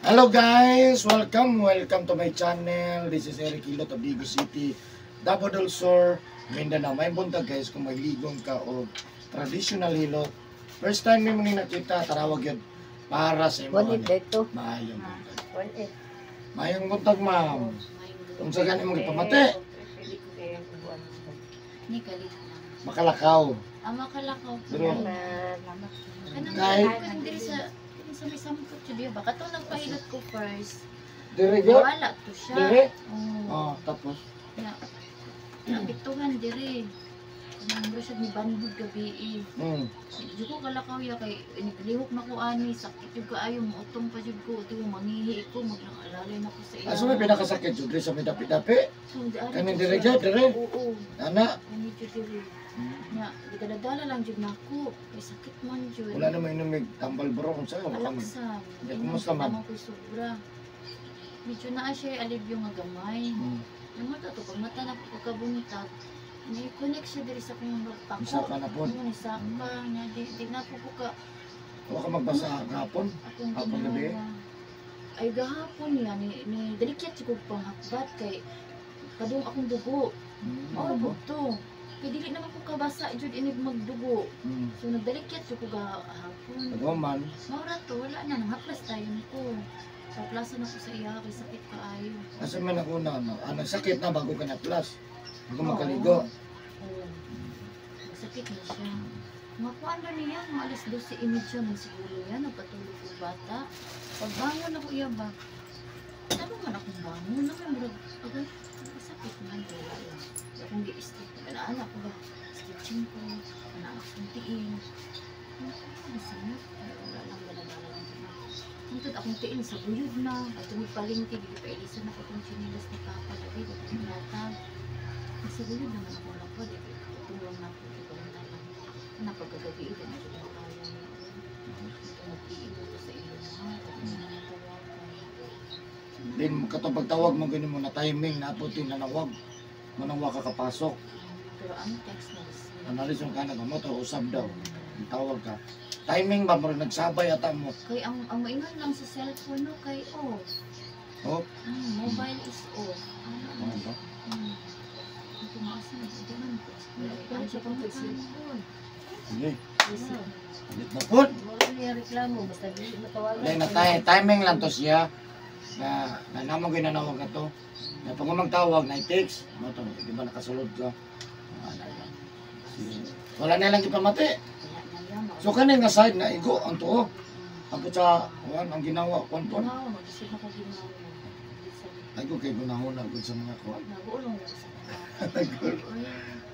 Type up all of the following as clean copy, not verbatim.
Hello guys! Welcome! Welcome to my channel. This is Eric Hilot of Digos City, Davao del Sur, Mindanao. May buntag, guys, kung magligon ka o traditional hilot. First time mo ni nakita, tarawag yun para sa imo. 1.8 dito. Maayong buntag. 1.8. Maayong buntag, ma'am. Kung sa gani mong ipamati, Ni kalit lang. Makalakaw. Ah, makalakaw. Pero- Salamat. Kanang Kahit- diri sa may sampot jud ba? Katong nagpahilot ko first. Dire gyud. Wala to siya. Dire. Oo. Oh, tapos Na. Naapektuhan dire. Kanang mura siya ni banhod gabi eh. Di ko kalakaw ya kay lihok na ko ani, sakit jud kaayo, moutong pa jud ko, di ko mangihi ko, maglangalalay na ko sa iya. Asa may pinakasakit jud diri sa may dapi-dapi? So, di ari Kaning jud dire siya. gyud, dire. Oo. Ana. Kani jud dire. Nya, gidala-dala lang jud nako kay sakit man jud. Wala na may inom tambal bro kung saan. Wala ka mag- Alaksan. Hindi, kumusta man? Naman ko'y sobra. Medyo naa siya alibyo nga gamay. Yung mata to, pag mata na ko pagkabuntag, ni-connect siya diri sa akong pako. Isaka na po. Oo, nisaka. Nya, di na po ko ka Huwag ka magbasa hapon. akong Hapon gabi? ginawa. Ay, gahapon niya, ni dalikyat siya kong panghakbat kay kadung akong dugo. Mao Ano po to. Kay dili naman ko kabasa jud inig magdugo. So nagdalikyat siya ko gahapon. Naghuman. Maura to, wala na, nanghaplas tayo ko. Sa plaza na ko sa iya, kay sakit kaayo. Asa man ako na, ano, ano, sakit na bago ka na plus. Bago makaligo. Oo. Sakit na siya. Mga kuan na niya, mga alas 12:30 man siguro yan, nagpatulog ko bata. Pagbangon ako iya ba, ano man akong bangon, naman murag, agay, sakit man, wala lang. Akong gi-stitch, anak ko ba, stitching ko, anak akong tiin. Ano ko siya? Wala lang, dala-dala lang. Hantod akong tiin sa guyod na, at tumig palengke, gipailisan ako itong chinilas ni Papa, lagi, itong latag. Sa guyod naman ako lakad, eh, tulong na ako, ito na lang. Napagkagabi, ito na jud ko kaya niya. Ito nag-iibo ko sa iyo, ha, tapos na natawagan. Din, katong pagtawag mo, ganun mo na timing, naputi na nawag. Manang ka kapasok. Pero ang text na receive. Analyse yung kanag mo, to usab daw. Ang tawag ka. Timing ba, murag nagsabay ata mo. Kay ang maingon lang sa cellphone no kay off. Oh, Mobile is off. Ano? ano ba? Ang tumaas na, hindi man ko. Wala siya pang pag-cellphone. Sige, Wala. ulit na po. Wala niya reklamo, basta di matawagan. Wala na tayo. Timing lang to siya. Na, na namo ginanawag na to. Na pag magtawag, na i-text. Mo to, di ba nakasulod ka? Wala lang. Sige. Wala na lang ipamati. Wala na yan. So kanin nga side na igo ang tuo. Ang putsa, kuan ang ginawa, kuan po. Ginawa, mag-isip ako ginawa. Ay ko kay gunahon na gud sa mga kuan. Naguulong ako sa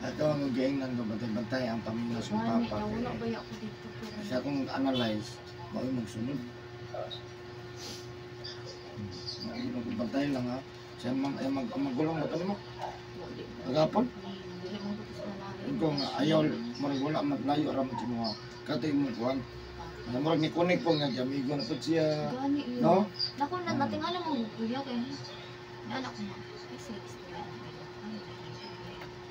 Ato ang giingnan ko bantay-bantay ang pamilya sa Gani, papa. nawala ba ako dito? Kasi akong analyze, mao magsunod. Mao bantay lang ha. Siya mang ay mag magulong mo mo. Agapon. Dili mo ko sa nanay. Ko nga ayaw murag wala maglayo ra man kinuha. Katay mo kuan. Nga murag ni kunik po nga amigo na pud siya. Gani yun. No? Naku, na, natingala mo, kuya, kaya, naanak ko na, ay, sige, istorya na nila. Ay,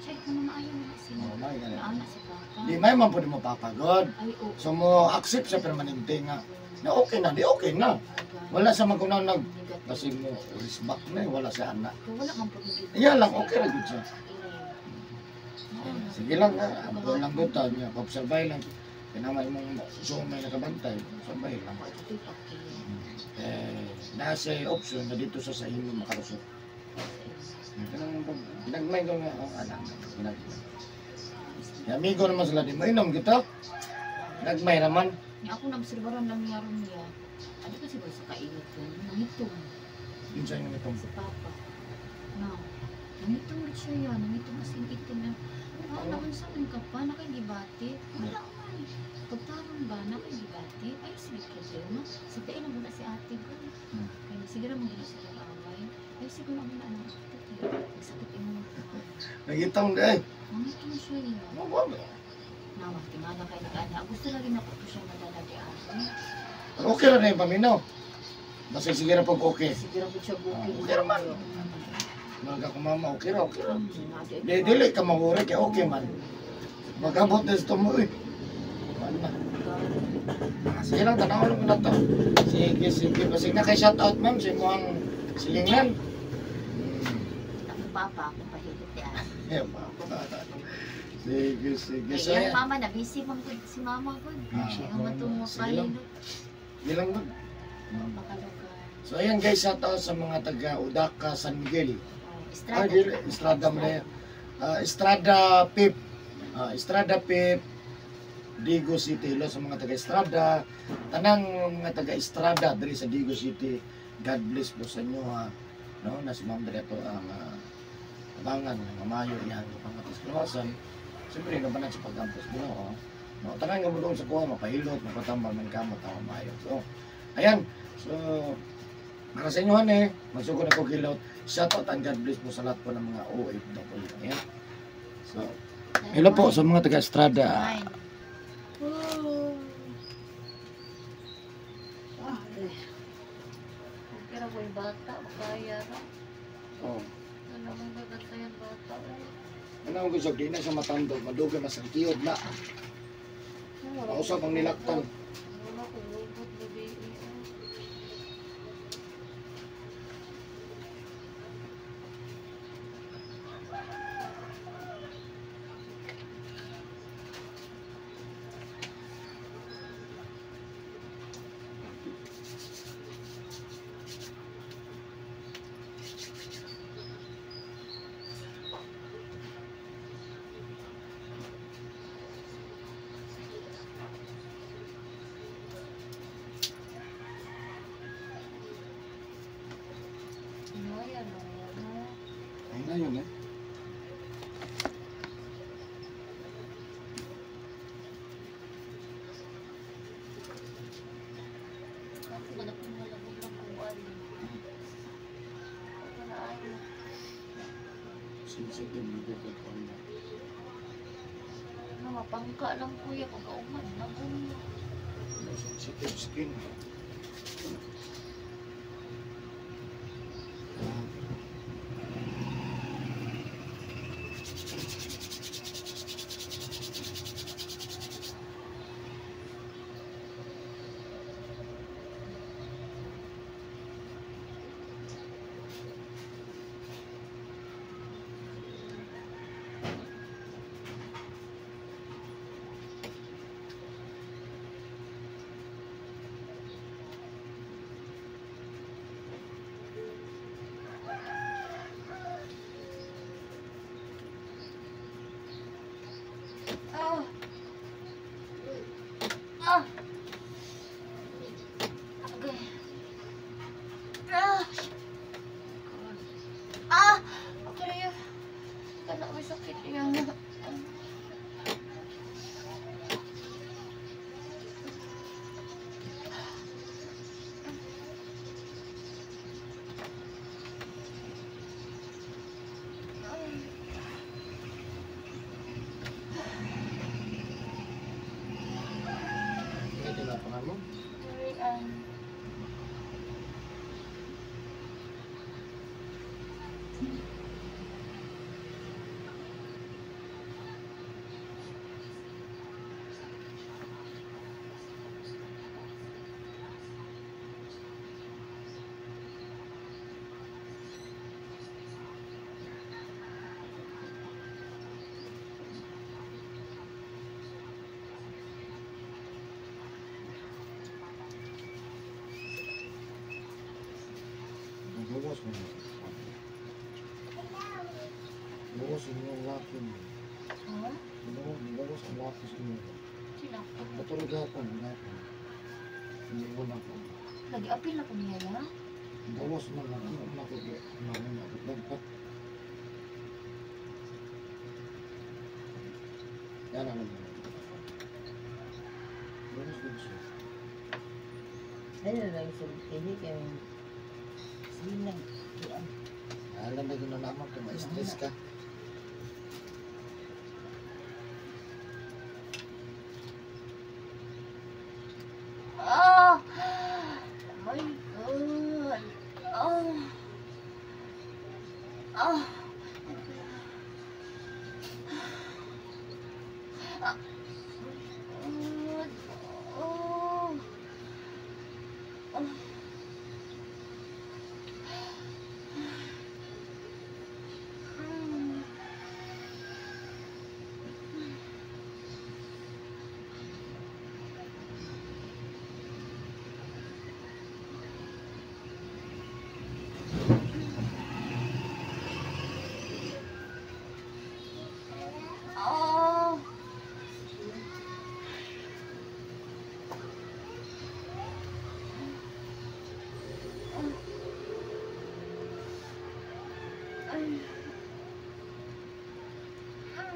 check mo na maayo na sila. Oh, may gani. Naanak si Papa. Di may man pud mo papagod. Ay, oo. So mo accept siya permanente nga na okay na, di okay na. Wala sa magunaw nag kasi mo respect na eh, wala sa anak. Kaya wala man pag Iya lang, okay ra gud siya. Sige lang ha, ampo lang gud ta niya, observe lang. Kinamay mong so may nakabantay, sabay lang. Eh, nasa option na dito sa inyo makalusot. Kanang pag nagmay ko nga ang anak. Ginag. Amigo naman sila di mo inom kita. Nagmay naman. Niya ako naobserbaran lang niya ron niya. Ano kasi ba sa kainit ko? Nangitom. Yun sa inyo itong Si Papa. Na. Nangitom rin siya yan. Nangitom as in itim na. Ah, naunsa man ka pa, nakagibati. Wala man. Pagtarong ba, nakagibati. Ay, sige problema. Sa tayo lang muna si ate ko. Kaya sige ra mo gina sila away. Ay, siguro ang na anong ate. Nagsakit imong Nagitong eh. Nangitom siya yan. Mo ba? Nawa, tingala kay nag-ana. Gusto lagi na ko to siya madala di ate. Okay ra na yung paminaw. Basta sige ra pag okay. Sige ra po siya booking. Okay ra man. Mga ako mama, okay ra, okay ra. Di dili ka mawuri kay okay man. Magabot na sa mo eh. Ano na. Sige lang, tanaw lang ko na to. Sige, sige. Basig na kay shout out, ma'am, sa imuhang silingnan. Ako papa, ako pahilot yan. Eh, pa. Sige, sige. So, Kaya ayan. mama na busy man gud si mama gud. Busy, Kaya man mama. tungo Sige lang. pahilot. Sige lang, ma'am. Makalugar. So, ayan guys, shout out sa mga taga Udaka, San Miguel. Oh, Ah, Estrada. dili, Estrada mo na yan. Estrada Pip. Estrada Pip, Digo City. Hello sa mga taga Estrada. Tanang mga taga Estrada diri sa Digo City. God bless po sa inyo ha. No, na si Ma'am diri ato ang abangan nga mayo iyang pamatis kawasan. Siyempre nabanan sa pagkampos Ginoo. No, tanan nga mo sa kuha mapahilot, mapatambal man kamo tawo mayo. So, ayan. So, para sa inyo han eh, magsugod ako hilot. Shout out and God bless po sa lahat po ng mga OFW. Ayan. So, hello po sa mga taga Estrada. Nine. Pero ko yung bata, kaya ra. Oh. Ano man gagantayan bata? Ano ang gusto, di na siya matandog, madugay mas ang kiyod na. Mausap ang nilaktan. Wala ko robot gabi. Ay, ano yan? Ay na yun eh. Ako ba na kung malabog ng kuwan? Para ayaw. Sensitive, madugay ko na. Ano, mapangka lang kuya pagkauman. Nagong. Sensitive skin. Ah! Ah! Okay. Ah! God. Ah! Okay, kana may sakit yan. Ano tinapangan mo? Sorry, Gawas mo. Gawas mo yung laki mo. Ha? Gawas, gawas ang laki sa inyo. Sinakto. Patulog hapon, hapon. Hindi ko na ako. Lagi apil na ko niya ya. Gawas man lang. Ano na ako? Ano na ako? Nagpat. Yan ano mo. Gawas din siya. Ayun lang sa ini kay sinang. Alam na gano'n naman kung ma-stress ka. Ah! Oh my God! Ah! Ah! Ah! God! Oh! Ay. Ah.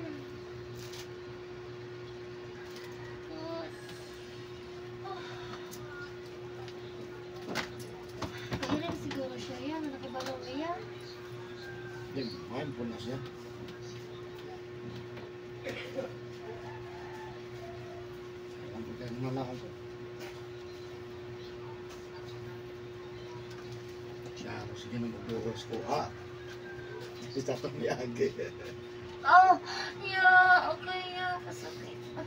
God. Ah. Kailan siguro siya yan? Nakibalaw niya? Di, main po na siya. Ang pagkain na ako. Siya, sige na magbuhos ko. Ah! Isa itong miyagi. Oh, yeah, okay, yeah, kasakit. Ah.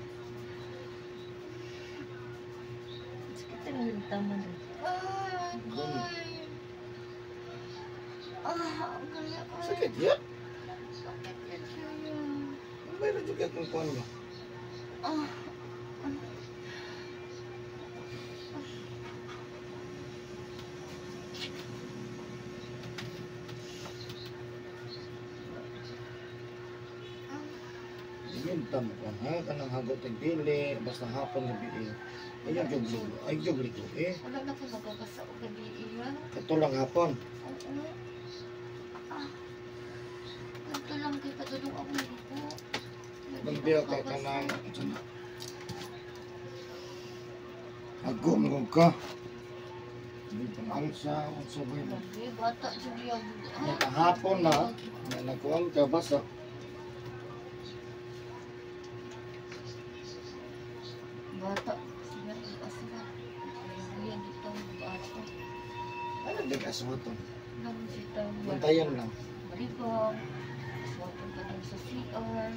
Sakit na yung tama na. Ah, okay. Ah, okay, okay. Sakit ya? Sakit yan siya yan. Mayroon juga kung kuan ba? Ah. Minta mo kuan ha, kanang hagot ang dili, basta hapon gabi eh. Ayaw jud ligo, ay jud ligo eh. Wala na ko magabasa o gabi iya. Kato lang hapon. Oo. Ah. Ganito lang kay padulong ako nito. Magbiya kay kanang Hago mo ka. Hindi pang alsa, unsa ba yun? Grabe, bata jud yan. Nya kahapon na, na nagkuan ka basta. Bata. Sige, aswa. Ayan, dito ang bata. Ano din aswa to? Naman si tao. Bantayan lang. Malibang. Aswapon ka dun sa CR.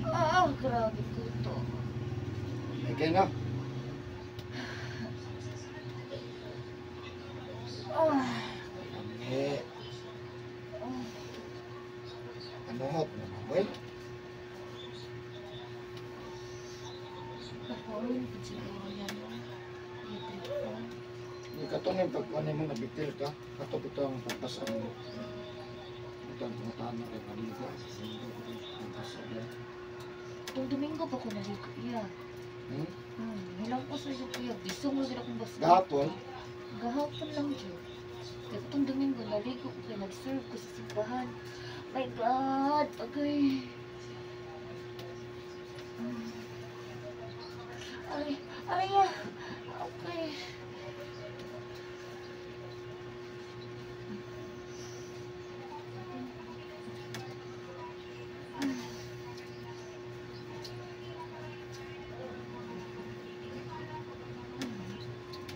Ah, grabe ko to. Okay na. Ah, Eh, ah. ano hot na boy? Nakuha ko siguro yan. No? Libre ko. Yung kato na yung pagkuhan mo, nabitil ka. Kato ito ang pagpasa mo. Ito ang pangutahan mo kay maligo. Pagpasa mo. Itong Domingo pa ko naligo, iya. Hmm? Hilang ko sa iyo, kuya. Bisong mo sila kong basta. Gahapon, Gahapon lang, Diyo. Kaya itong Domingo, naligo ko kaya nag-serve ko sa simbahan. My God! Agay! Aray, aray ah. Okay.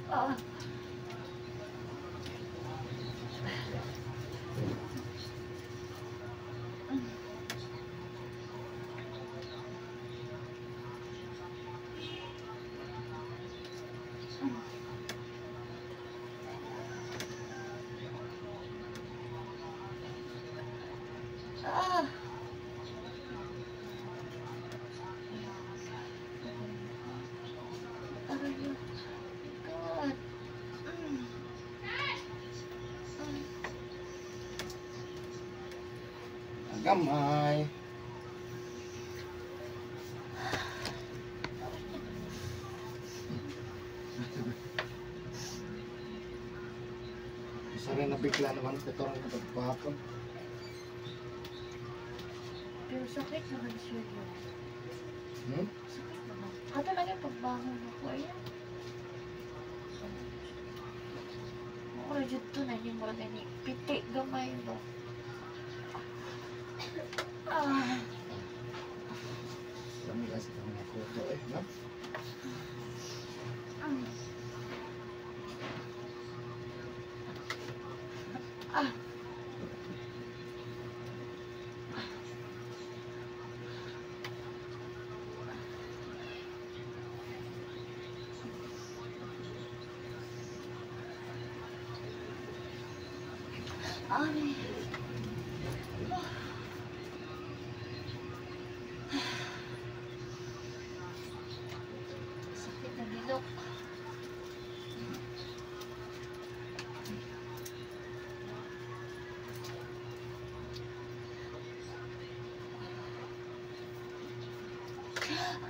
Ah. Ah. Aray, ah. God. Gamay. Isa rin nabigla naman ito ang pagpapon. Pero sakit naman siya yun. Hmm? Sakit naman. Kato lang yung pagbangon ako. Ayan. Ako rin dito na yung mura gani. Piti gamay ba? Ah. Kami kasi kami nakuto eh, no? Ah. Ay. Sakit na bilok.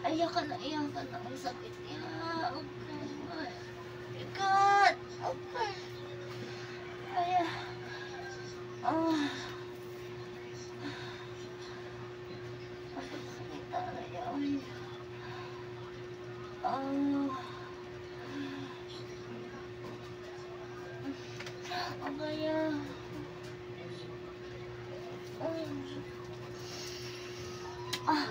Ay. Ayaw ka na, ayaw ka na. Ang sakit niya. Okay. My God. Okay. Ay. Ah. Ang sakit talaga. Ay. Ah. Okay. Ah. Ah.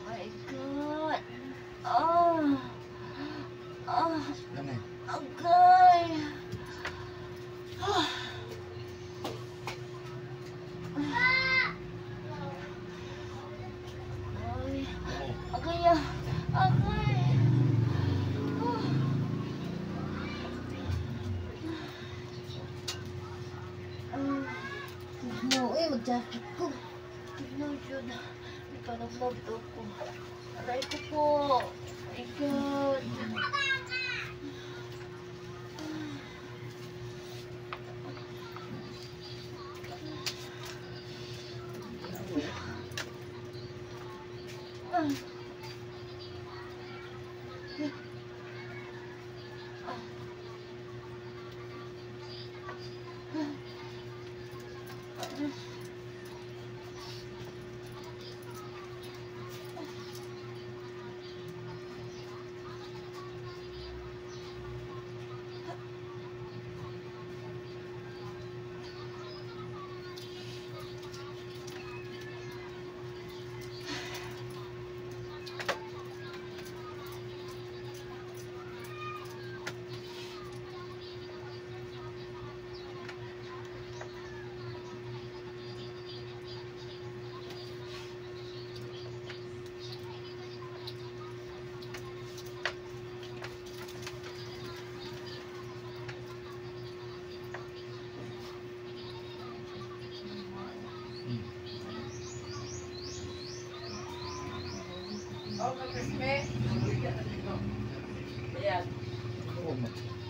My God. Ah. Ah. Ganay. Agay. Ah. Ay. Ganay. Agay ah. Agay. Ah. Ah. No, eh, mag-jacket ko. Tignan yun. Ikaw ko. Aray ko po. My God. Ah. Oo, ma.